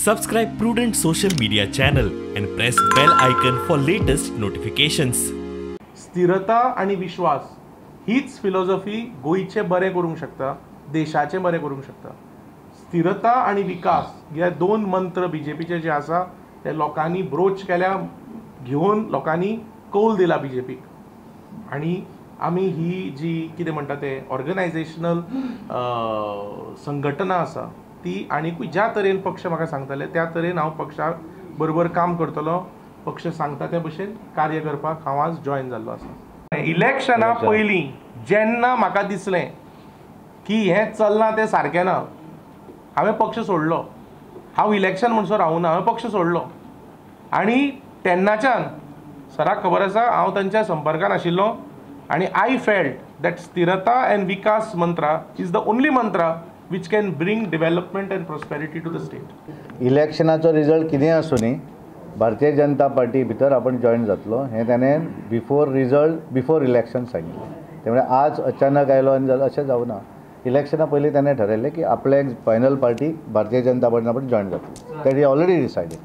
Subscribe Prudent social media channel and press bell icon for latest notifications. स्थिरता आणि विश्वास हीच philosophy गोंयचें बरें करूंक शकता, देशाचें बरें करूंक शकता. स्थिरता आणि विकास हे दोन मंत्र बीजेपीचे जे आसा ते लोकांनी ब्रोच केल्या, घेवन लोकांनी कौल दिला बीजेपीक. आनी आमी ही जी कितें म्हणटा ते ऑर्गनायजेशनल संघटना आसा ती आनीकूय ज्या तरेन पक्ष म्हाका सांगतले त्या तरेन हांव पक्षा बरोबर काम करतलो. पक्ष सांगता त्या भशेन कार्य करपाक हांव आज जॉयन जाल्लो आसा. इलेक्शना पयलीं जेन्ना म्हाका दिसलें की हें चल्लां तें सारकें ना, हांवें पक्ष सोडलो. हांव इलेक्शन म्हणसर रावूना, हांवें पक्ष सोडलो. आनी तेन्नाच्यान सराक खबर आसा हांव तांच्या संपर्कान आशिल्लो आनी I felt that स्थिरता and Vikas mantra is the only mantra which can bring development and prosperity to the state. इलेक्शनाचो result कितें आसूं न्ही, भारतीय जनता पार्टी भितर आपण जॉयन जातलो हें ताणें बिफोर रिजल्ट बिफोर इलेक्शन सांगिल्लें. त्यामुळे आज अचानक आयलो आनी जालो अशें जावना. इलेक्शना पयलीं ताणें ठरयलें की आपले फायनल पार्टी भारतीय जनता पार्टीन आपण जॉयन जातलो. That is already decided.